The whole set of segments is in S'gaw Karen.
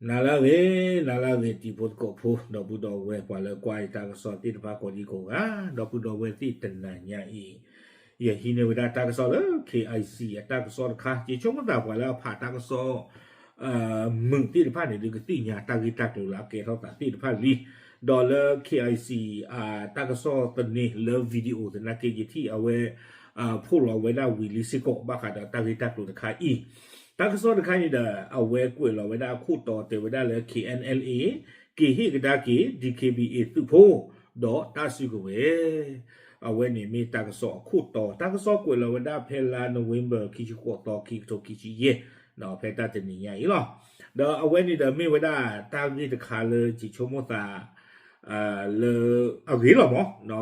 နၤလၢအဂ့ၤ, နၤလၢအဂ့ၤ တံၤဖိသကိးဖိ ဒီပုၢ်ဒီဝဲၢ် ပှၤလၢကွၢ်ယတၢ်ကစီၣ်သ့ၣ်တဖၣ်ကိးဒံကိးဂၤ, ဒီပုၢ်ဒီဝဲၢ်သ့ၣ် တနၤညါအံၤ ယဟံးန့ၢ်ဝဲဒၣ်တၢ်ကစီၣ်လၢ KIC အတၢ်ကစီၣ်တခါ, ယဆိကမိၣ်သးပှၤလၢအဖးတၢ်ကစီၣ် မုာ်သ့ၣ်တဖၣ်န့ၣ် ဒုးကသ့ၣ်ညါတၢ်ဂ့ၢ်တၢ်ကျိၤလၢအကဲထီၣ်သးသ့ၣ်တဖၣ်လံ. ဒီးလၢ KIC အတၢ်ကစီၣ်သန့လၢ video သနာ်က့ ယထံၣ်အဝဲ ဖီၣ်လီၤဝဲဒၣ်ဝံၤလံစ့ၢ်ကီး ဘၣ်ဃးဒီးတၢ်ဂ့ၢ်တၢ်ကျိၤတခါအံၤ, တၢ်ကစီၣ်တခါန့ၣ်ဒီး အဝဲကွဲးလီၤဝဲဒၣ်အခိၣ်တီတဲဝဲဒၣ်လၢ KNLA က့ၤဟ့ၣ်ကဒါက့ၤ DKBA သုးဖိ ဒီးတၢ်စုကဝဲၤ အဝဲန့ၣ်မ့ၢ်တၢ်ကစီၣ်အခိၣ်တီ, တၢ်ကစီၣ်ကွဲးလီၤဝဲဒၣ်ဖဲလါ November ခံဆံဃိးသီ ခံကထိခံဆံယဲၢ်, ဖဲတၢ်တနံၤညါအံၤလီၤ. ဒီးအဝဲန့ၣ်ဒီးမ့ၢ်ဝဲဒၣ်တၢ်ဂ့ၢ်တခါလၢယဆိကမိၣ်သး လၢအဂ့ၤလီၤမ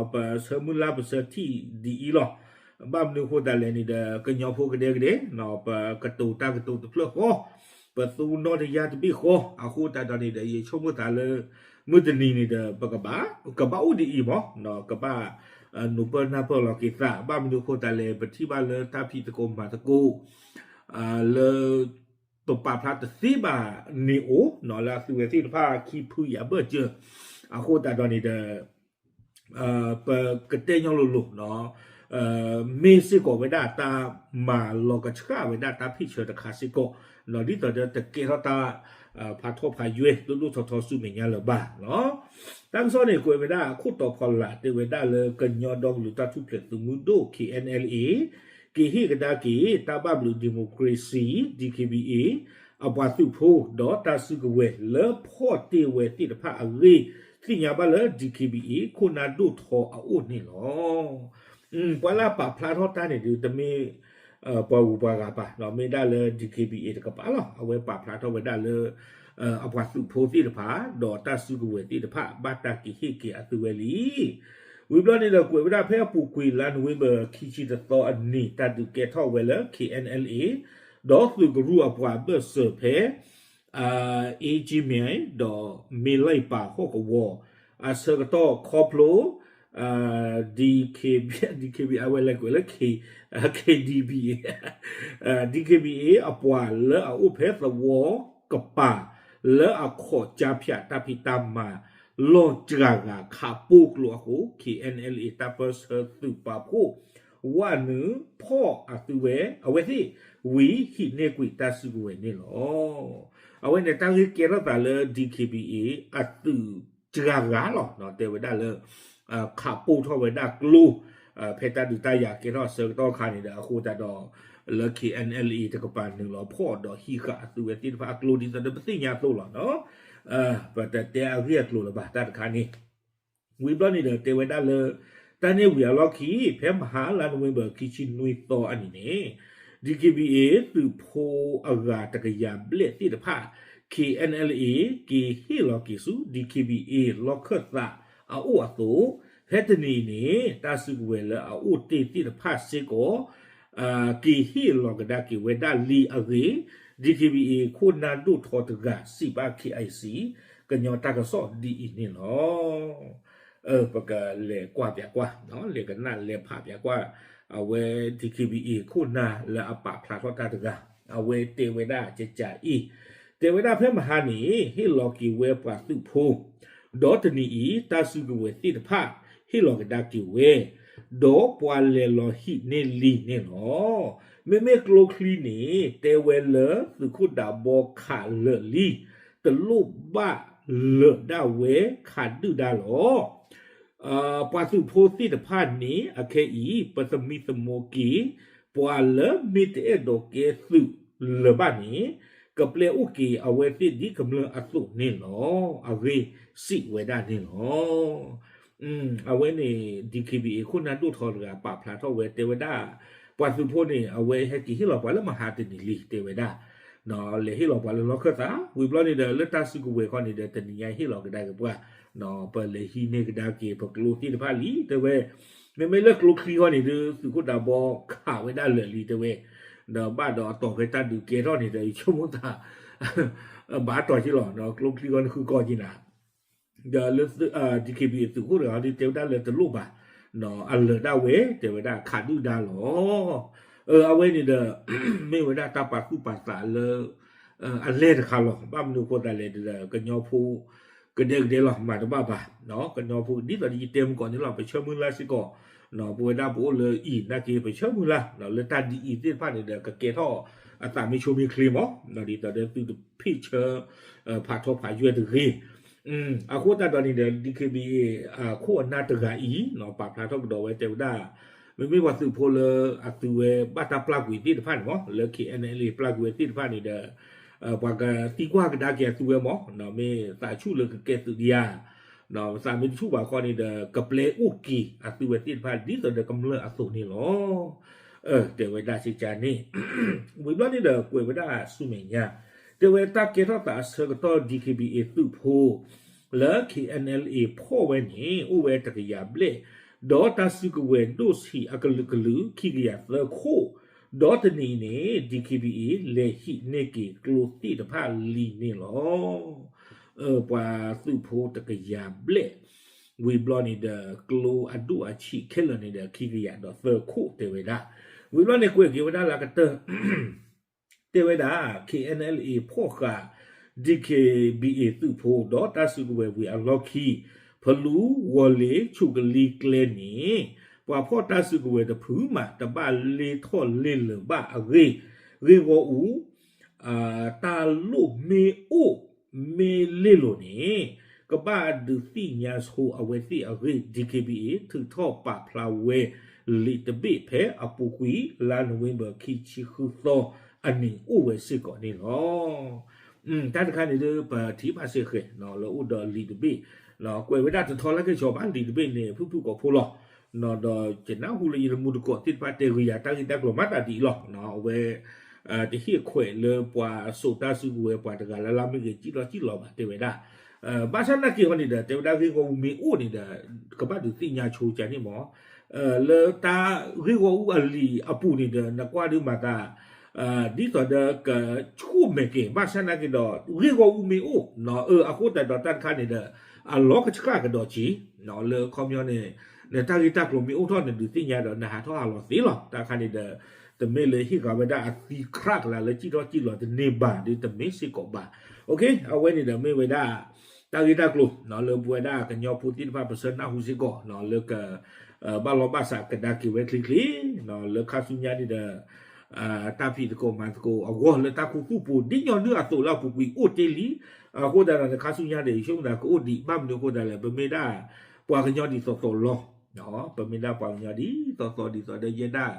း, ပဆၢမုၢ်လၢ်ပဆၢထံၣ်ဒ်အံၤလီၤ. ဘၣ်မနုၤအဃိသတးလဲၣ်န့ၣ်ဒီး ကညီဖိကဒဲကဒဲ ပကတိၤတၢ်ကတိၤတဖျၢၣ်ဃီ, ပသူနီၣ်တယၢ်တဘ့ၣ်ဃီ, အဃိသတးဒီးန့ၣ်ဒီး ယဆိကမိၣ်သးလၢ မုၢ်တနံၤန့ၣ်ဒီး ပကဘၣ် ကဘၣ်အိၣ်ဒ်အံၤမး, ကဘၣ် နူၤပၢၢ်နၢ်ပၢၢ်လီၤက့ၤသး, ဘၣ်မနုၤအဃိသတးလဲၣ် ပထံၣ်ဘၣ်လၢတၢ်ဖံးသကိးမၤသကိး လၢ ပပာ်ဖျါတသ့ဘၣ်န့ၣ်အိၣ် လၢအသုဝဲသ့ၣ်တဖၣ်ခံဖုယၤဘၢၣ်စၢၤ, အဃိသတးဒီးန့ၣ်ဒီး ပကတဲညီလိၤလိၤ မ့ၢ်စ့ၢ်ကီးဝဲဒၣ်တၢ်မၤလီၤကဆှၣ်ဝဲဒၣ်တၢ်ဖ့ၣ်ဆၢတခါစ့ၢ်ကီး, ဒ်သိးဒီးတကဲထီၣ်တၢ် ဖးထီၣ်ဖးယွဲၢ် ဒိၣ်ဒိၣ်ထီထီဆူမဲာ်ညါလၢၤဘၣ်လီၤ. တၢ်ကစီၣ်န့ၣ် ကွဲးဝဲဒၣ်အခိၣ်တီဖီလာ် တဲဝဲဒၣ်လၢကညီဒီကလုာ်တၢ်ထူၣ်ဖျဲးသုးမုၢ်ဒိၣ် KNLA က့ၤဟ့ၣ်ကဒါက့ၤ တၢ်ဘၣ်ဘျုး democracy DKBA အပှၤသုးဖိ ဒီးတၢ်စုကဝဲၤလၢဖီၣ်တ့ၢ်ဝဲသ့ၣ်တဖၣ်အဂ့ၢ် သ့ၣ်ညါဘၣ်လၢ DKBA ခိၣ်နၢ်ဒိၣ်ထီအအိၣ်န့ၣ်လီၤ. ပှၤလၢအပာ်ဖျါထီၣ်တၢ်န့ၣ်ဒုး တမ့ၢ် ပှၤဂုၤပှၤဂၤဘၣ်, မ့ၢ်ဒၣ်လၢ DKBA တကပၤလီၤ. အဝဲပာ်ဖျါထီၣ်ဝဲဒၣ်လၢ အပှၤသုးဖိသ့ၣ်တဖၣ် ဒီးတၢ်စုကဝဲၤသ့ၣ်တဖၣ် ဘၣ်တၢ်က့ၤဟ့ၣ်က့ၤအသုဝဲလံ. ဝံၤဘျီန့ၣ်ဒီး ကွဲးဝဲဒၣ်ဖဲအပူၤကွံာ်လါ November ခံဆံတသီအနံၤ တၢ်ဒုးကဲထီၣ်ဝဲလၢ KNLA ဒီးသုးကရူၢ်အပှၤဘၢၣ်စၢၤဖဲ အ့ကၠံမၠဲၣ် ဒီးမ့ၢ်လံၣ်ပာ်ဟီၣ်ကဝီၤ အဆၢကတီၢ်ခီဖျိ DKB, DKB အဝဲလဲၤကွဲးလၢ KDB, DKBA အပှၤလၢအအိၣ်ဖဲသဝီကပၤ လၢအခီၣ်ကၠါဖၠးတၢ်ဖံးတၢ်မၤ လီၢ်စှၤဂၤခးပိာ်ကျိအဃိ KNLA တၢ်ပၢၢ်ဆၢသုးပာ်ဖှိၣ် ဝးနုာ်ဖီၣ်အသုဝဲ အဝဲသ့ၣ်ဝံၤဟံးန့ၢ်ကွံာ်တၢ်စုကဝဲၤန့ၣ်လီၤ. အဝဲန့ၣ်တၢ်ဂ့ၢ်ကဲထီၣ်သးလၢ DKBA အသုးစှၤဂၤလီၤ. တဲဝဲဒၣ်လၢ ခးပိာ်ထီၣ်ဝဲဒၣ်ကျိ ဖဲတၢ်ဒုးတၢ်ယၤကဲထီၣ်အဆၢကတီၢ်အခါန့ၣ်ဒီး အဃိသတးဒီး လၢ KNLA တကပၤနုာ်လီၤဖီၣ်ဒီးဟံးဃာ်အသုဝဲသ့ၣ်တဖၣ်အကျိ ဒ်သိးဒီးပသ့ၣ်ညါအသိးလီၤ. ပတတဲအဂ့ၢ်အကျိၤလၢၤဘၣ် တၢ်တခါန့ၣ် ဝံၤဘျီန့ၣ်ဒီး တဲဝဲဒၣ်လၢ တၢ်န့ၣ်ဝံၤအလီၢ်ခံ ဖဲမဟါလါ November ခံဆံနွံသီအနံၤန့ၣ် DKBA သုးဖိအဂၤတကယၤဘျဲၣ်သ့ၣ်တဖၣ် KNLA က့ၤဟ့ၣ်လီၤက့ၤဆူ DKBA လီၢ်ခၢၣ်သးအအိၣ်အသိး ဖဲတနံၤအံၤန့ၣ် တၢ်စုကဝဲၤလၢအအိၣ်တ့ၢ်သ့ၣ်တဖၣ်စ့ၢ်ကီး က့ၤဟ့ၣ်လီၤကဒါက့ၤဝဲဒၣ်လံအဂ့ၢ် DKBA ခိၣ်နၢ်ဒိၣ်ထီတဂၤ စံးဘၣ် KIC ကညီတၢ်ကစီၣ်ဒ်အံၤန့ၣ်လီၤ. ပကလဲၤကွၢ်ပၠးကွၢ်, လဲၤကနၣ်လဲၤဖးပၠးကွၢ်, အဝဲ DKBA ခိၣ်နၢ်လၢအပာ်ဖျါထီၣ်တၢ်တဂၤ အဝဲတဲဝဲဒၣ်ကကးအံၤ, တဲဝဲဒၣ်ဖဲမဟါန့ၣ် ဟ့ၣ်လီၤက့ၤဝဲပှၤသုးဖိ, ဒီးတနံၤအံၤ တၢ်စုကဝဲၤသ့ၣ်တဖၣ် ဟ့ၣ်လီၤကဒါက့ၤဝဲ, ဒီးပှၤလဲၤလီၤဟံးန့ၢ်လံန့ၣ်လီၤ. မ့မ့ၢ်ကျိချံန့ၣ် တဲဝဲလၢသုးခိၣ်ဒးဘီခးလၢာ်လံ, တလိၣ်ဘၣ်လၢာ်ဒၣ်ဝဲခးဒုၣ်ဒါလီၤ. ပှၤသုးဖိသ့ၣ်တဖၣ်န့ၣ် အခဲအံၤ ပသမံသမိးက့ၤ ပှၤလၢမ့ၢ်တအဲၣ်ဒိးကဲသုးလၢၤဘၣ်န့ၣ် ကပျဲအိၣ်က့ၤအဝဲသ့ၣ်ဒ်ကမျၢၢ်အသိးန့ၣ်လီၤ. အဂ့ၢ်စံးဝဲဒၣ်န့ၣ်လီၤ. အဝဲန့ၣ် DKBA ခိၣ်နၢ်ဒိၣ်ထီတဂၤပာ်ဖျါထီၣ်ဝဲတဲဝဲဒၣ် ပှၤသုးဖိန့ၣ် အဝဲဟဲက့ၤဟ့ၣ်လီၤပှၤလၢမဟါတနံၤလံ တဲဝဲဒၣ် လဲၤဟ့ၣ်လီၤပှၤလၢလီၢ်ခၢၣ်သး ဝံၤဘျီန့ၣ်ဒီး လၢတၢ်စုကဝဲၤခီန့ၣ်ဒီး တနံၤညါဟ့ၣ်လီၤကဒါက့ၤပှၤ ပလဲၤဟံးန့ၢ်ကဒါက့ၤပကျိသ့ၣ်တဖၣ်လံ တဲဝဲ, မ့မ့ၢ်လၢကျိချံခီန့ၣ်ဒီး သုးခိၣ်ဒးဘီခးဝဲဒၣ်လၢာ်လံတဲဝဲ, ဒီးဘၣ်ဒီးအတီၢ်ဖဲတၢ်ဒုးကဲထီၣ်န့ၣ်ဒီး ယဆိကမိၣ်သး ဘၣ်တီၢ်က့ၤလီၤ ကျိချံခီန့ၣ်ဃုကီၢ်က့ၤနၤ ဒီးလၢ DKBA သုးခိၣ်တဂၤဒီးတဲဝဲဒၣ်လၢတလိၣ်ဘၣ်, အလၢာ်ဒၣ်ဝဲ တဲဝဲဒၣ်ခးဒုၣ်ဒါလီၤ. အဝဲန့ၣ်ဒီး မ့ၢ်ဝဲဒၣ်တၢ်ပာ်သူၣ်ပာ်သးလၢ အလဲၢ်တခါလီၤ. ဘၣ်မနုၤအဃိသတးလဲၣ်ဒီး ကညီဖိ ကဒဲကဒဲလီၤ မၤတဘၣ်ဘၣ်. ကညီဖိဒ်သိးဒီးယတဲမုၢ်ကီၢ်န့ၣ်လီၤ ပဆၢမုၢ်လၢ်စ့ၢ်ကီး, ပဝဲဒၣ်ပအိၣ်လၢအံၤနာ်က့ ပဆၢမုၢ်လၢ် လၢတၢ်ဒ်အံၤသ့ၣ်တဖၣ်န့ၣ်ဒီး ကကဲထီၣ်အသးမ့ၢ်ဆိမ့ၢ်ချ့မး, ဒ်သိးဒီးသုတဖ့ၣ်ဆၢ ဖးထီဖးယွဲၢ်တဂ့ၤ. အဃိသတးဒီးန့ၣ်ဒီး DKBA ခိၣ်အနၢ်တဂၤအံၤ ပာ်ဖျါထီၣ်ကဒီးဝဲတဲဝဲဒၣ် မ့မ့ၢ်ပှၤသုးဖိလၢအသုးဝဲဘၣ်တၢ်ပျၢ်ကွံာ်သ့ၣ်တဖၣ်န့ၣ်မး လၢ KNLA ပျၢ်ကွံာ်ဝဲသ့ၣ်တဖၣ်န့ၣ်ဒီး ပှၤကသံကွၢ်ကဒါက့ၤအသုးဝဲမး, မ့ၢ်သးဆူၣ်လၢကကဲသုးဒံးဧါ, သးမ့ၢ်တဆူၣ်ဘၣ်ခီန့ၣ်ဒီး ကပျဲအိၣ်က့ၤအသုးဝဲသ့ၣ်တဖၣ် ဒ်သိးဒီးကမျၢၢ်အသိးန့ၣ်လီၤ. တဲဝဲဒၣ်စ့ၢ်ကီးန့ၣ် ဝံၤဘျီန့ၣ်ဒီးကွဲးဝဲဒၣ်ဆူမဲာ်ညါ, တဲဝဲတၢ်ကဲထီၣ်သးအဆၢကတီၢ် DKBA သုးဖိ လၢ KNLA ဖီၣ်ဝဲန့ၣ် အိၣ်ဝဲတကယၤဘျဲၣ်, ဒီးတၢ်စုကဝဲၤဒိၣ်ဆံးအကလုာ်ကလုာ် ခံကယၤသၢခိၣ်, ဒီးတနံၤအံၤန့ၣ် DKBA လဲၤဟံးန့ၢ်က့ၤကျိသ့ၣ်တဖၣ်လံန့ၣ်လီၤ. ပှၤသုးဖိတကယၤဘျဲၣ်, ဝံၤဘျီန့ၣ်ဒီး ကျိအဒိၣ်အဆံးခဲလၢာ်န့ၣ်ဒီး ခံကယၤဒီးသၢခိၣ်တဲဝဲဒၣ်, ဝံၤဘျီန့ၣ်ကွဲးက့ၤဝဲဒၣ်လၢကတၢၢ် တဲဝဲဒၣ် KNLA ဖီၣ်ဃာ် DKBA သုးဖိ ဒီးတၢ်စုကဝဲၤဝံၤအလီၢ်ခံ ဖလူ ဝီၤလ့ၤ ဆူးကလံၤကျဲန့ၣ် ပှၤဖီၣ်တၢ်စုကဝဲၤတဖုမး တဘၣ်လ့ထီၣ်လ့လၢၤဘၣ်အဂ့ၢ်, ဂ့ၢ်ဂီၢ်အူ တၢ်လိၣ်မ့ၢ်အိၣ် မ့ၢ်လ့လိာ်န့ၣ် ကဘၣ်ဒုးသ့ၣ်ညါဆိအဝဲသ့ၣ်အဂ့ၢ် DKBA ထုးထီၣ်ပာ်ဖျါဝဲလံာ်တဘ့ၣ်ဖဲအပူၤကွံာ် လါနိၣ်ဝ့ဘၢၣ် ခံဆံဃုသီအနံၤအိၣ်ဝဲစ့ၢ်ကီးန့ၣ်လီၤ. တၢ်တခါန့ၣ်ဒီး ပထံၣ်ဘၣ်စ့ၢ်ကီး လၢအိၣ်ဒီးလံာ်တဘ့ၣ် ကွဲးဝဲဒၣ်တထီလၢကဆီဘၣ် လံာ်တဘ့ၣ်န့ၣ် ဖုၣ်ဖုၣ်ကိာ်ဖိလီၤ. ဒီးယနၢ်ဟူလၢယတမူတကိးသ့ၣ်တဖၣ်တဲဂ့ၤယၤ တၢ်ဂ့ၢ်တၢ်ကျိၤမၤသးဒ်အံၤလီၤ. အဝဲ တဟ့ၣ်ခွဲးလၢပှၤစိာ်တၢ်စုကဝဲၤပှၤတဂၤလၢ်လၢ်မ့ၢ်ဂ့ၤ ကံၣ်လီၤကံၣ်လီၤဘၣ်တဲဝဲဒၣ်. ဘၣ်ဆၣ်နာ်က့ဟီန့ၣ်ဒီး တဲဝဲဒၣ်ဂ့ၢ်ဂီၢ်အူမ့ၢ်အိၣ်န့ၣ်ဒီး ကဘၣ်ဒုးသ့ၣ်ညါဆိကန့ၣ်မး လၢတၢ်ဂ့ၢ်ဂီၢ်အူအလံာ်အပူၤန့ၣ်ဒီး နကွၢ်ဒုးမၤသး ဒ်သိးဒီးကဆူၣ်မဲာ်က့ၤ ဘၣ်ဆၣ်နာ်က့ဒီး ဂ့ၢ်ဂီၢ်အူမ့ၢ်အိၣ် အဃိသတးဒီးတၢ်တခါန့ၣ်ဒီး အလီၤကဆှၣ်ကဒီးက့ၤ လၢခီပညီန့ၣ် နတၢ်ဂ့ၢ်တၢ်ကျိၤမ့ၢ်အိၣ်ထီၣ်နဒုးသ့ၣ်ညါဒီး နဟးထီၣ်ဟးလီၤသ့လီၤ. တၢ်တခါန့ၣ်ဒီး တမ့ၢ်လၢဟ့ၣ်ဃာ်ဝဲဒၣ်အသံခရၣ်ကလာ်လၢကံၣ်ထီၣ်ကံၣ်လီၤတန့ၢ်ဘၣ်ဒီး တမ့ၢ်စ့ၢ်ကီးဘၣ်. အဝဲန့ၣ်ဒီးမ့ၢ်ဝဲဒၣ် တၢ်ဂ့ၢ်တၢ်ကျိၤ လၢပဝဲဒၣ်ကညီဖိသ့ၣ်တဖၣ် ပဆၢနၢ်ဟူစ့ၢ်ကီး လၢက ဘၣ်လီၤဘၣ်စးကဒါက့ၤဝဲချ့ချ့ လၢခါဆူညါန့ၣ်ဒီး တၢ်ဖံးသကိးမၤသကိးအဂီၢ် လၢတၢ်ခူသူၣ်ပူၤ ဒ်ညီနုၢ်အသိးလၢအပူၤကွံာ်အိၣ်တ့ၢ်လံ. အဃိသတးဒီး နခါဆူညါဒီး ယဆိကမိၣ်သးကအိၣ်ဒံး ဘၣ်မနုၤအဃိသတးလဲၣ် ပမ့ၢ်ဒၣ်ပှၤကညီဒ်သိးသိးလီၤ. ပမ့ၢ်ဒၣ်ပှၤကညီဒ်သိးသိးဒ်သိးဒီး ယဲဒၣ်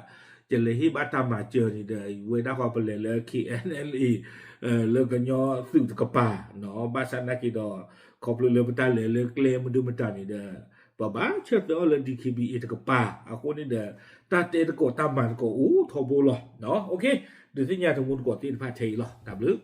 ယလဲၤဟ့ၣ်ဘၣ်တၢ်မၤစၢၤန့ၣ်ဒီး ဝဲဒၣ်ဃီပလဲၤလၢ KNLA လၢကညီသုးတကပၤ ဘၣ်ဆၣ်နာ်က့ဒီး ခီဖျိလၢပတၢ်လဲၤလၢကျဲမဒုမတၤန့ၣ်ဒီး ပဘၣ်ဆၢသၢအီၤလၢ DKBA တကပၤ အဃိန့ၣ်ဒီး တၢ်တဲသကိးတၢ်မၤသကိးအိၣ်ထီဘိလီၤ. ဒုးသ့ၣ်ညါတမူတကိးသ့ၣ်တဖၣ်ထဲအံၤလီၤ. တၢ်ဘျုး